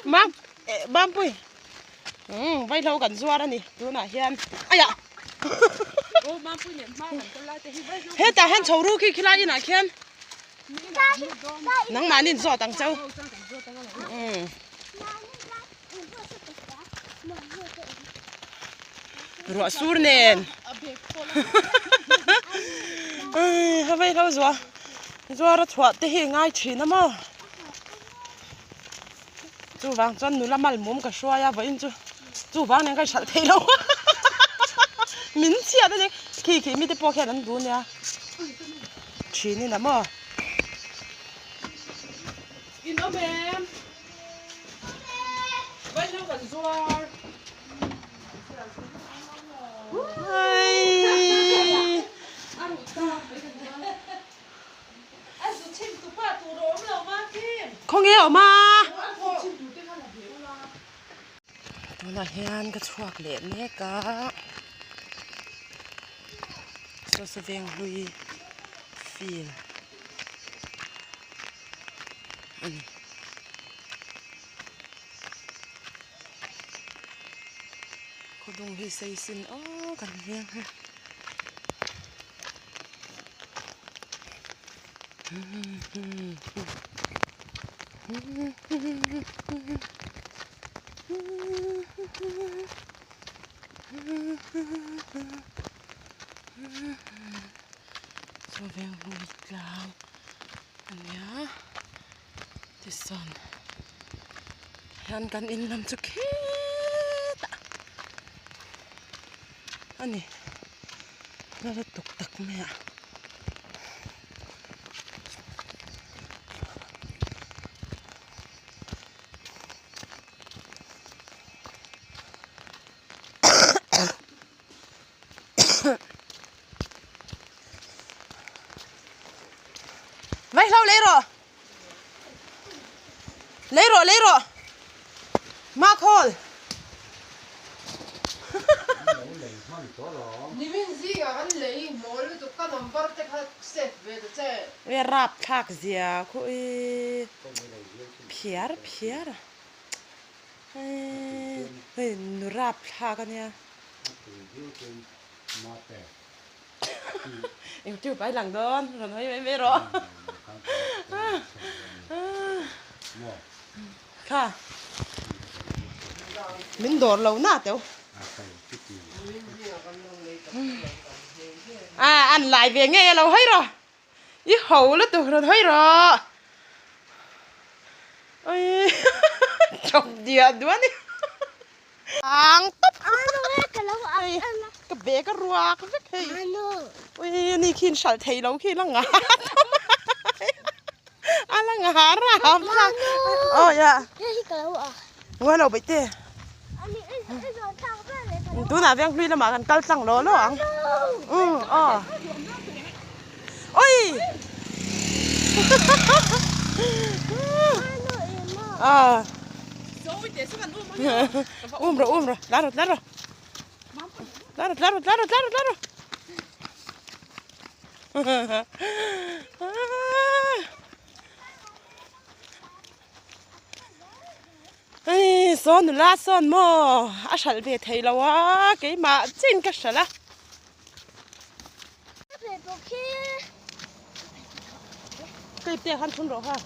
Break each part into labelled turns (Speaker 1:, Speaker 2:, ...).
Speaker 1: Mam Mampui umm vaihlo kan zuar a ni tunah hian aiah hetah hian chho ru khi khilai inah khian nangmahni in zawt ang cheu umm. Ruah sur nen ha vei hlo zuah zuar a chhuah te hi ngai thin a maw chuvang chuan nula mal mum ka hruai a vawiin chu chuvang nen ka inhralh thei lo min chhiat a ni khi khi mite pawh khian an duh nia thin in a maw. In awm em? Vaihlo kan zuar. Khawnge awm a? Tunah hian ka chhuak leh mek a. Saw saw veng hlui field a ni. Khawdung hi sei sin aw kan veng hi. Chaw veng hlui tlang a nia tichuan hian kan in lam chu khetah a ni la lutuk tak mai a. Vaihlo lei rawh lei rawh lei rawh Makhawl
Speaker 2: Nimin zingah kan lei mawl lutuk ka number te kha save ve ta che.
Speaker 1: E rap thlak zia khu i phiar phiar a hei nu rap thlak a nia. Youtube ai lang dawn rawn hawi mai mai rawh kha min dawr lo na teuh a an lai ve ngei a lo hawi rawh i ho lutuk rawn hawi rawh ui chawp diah duah a ni. Ang tawp hei ka bag a ruak vek hei ui ani khi in hralh thei lo khi la ngah a la ngah ram thlak aw ya ngawi lo baih te tunah veng hlui lamah kan kal tlang law law ang um aw ui a. Um rawh um rawh tlar rawh tlar rawh tlar rawh tlar rawh tlar rawh tlar rawh tlar rawh Hei saw nula sawn maw a hralh ve thei lo a keimah chin ka hralh a. Cây tia han thun rawh ha.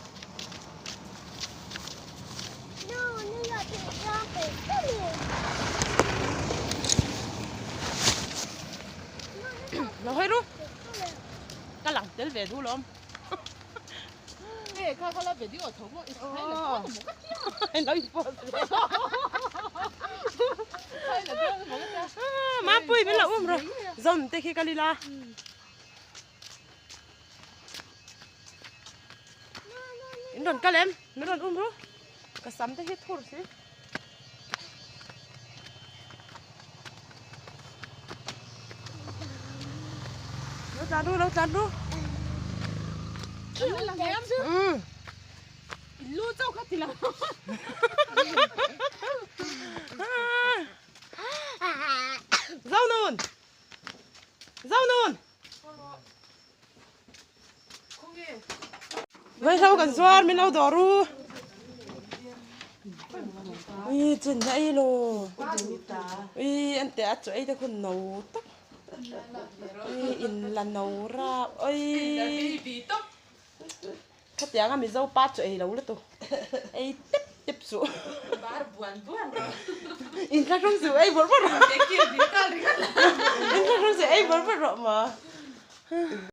Speaker 1: Lo hawi ru. Ka lang tel ve du lawm.
Speaker 2: Kha kha la video tho mo i sai la mo ka tia.
Speaker 1: Lo i post ve.
Speaker 2: Sai la mo ka tia.
Speaker 1: Mapui min lo um rawh. Zon te khi ka lila. In rawn kal em? Min rawn um ru. Ka sam te hi thur si. Lo tlan ru, lo tlan ru.
Speaker 2: Um. Lu chau kha ti la.
Speaker 1: Zau nun. Zau nun. Vaihlo kan zuar min lo dawr u. Ui chin na ei lo. Ui an teh a chu ei te khun no tak. Ui in la no rap. Ui. Khatianga Mizo pa chu ei lo lutuk. Ei tep tep suh. Inthlahrung suh ei bawrh bawrh rawh. Inthlahrung suh ei bawrh bawrh rawh maw.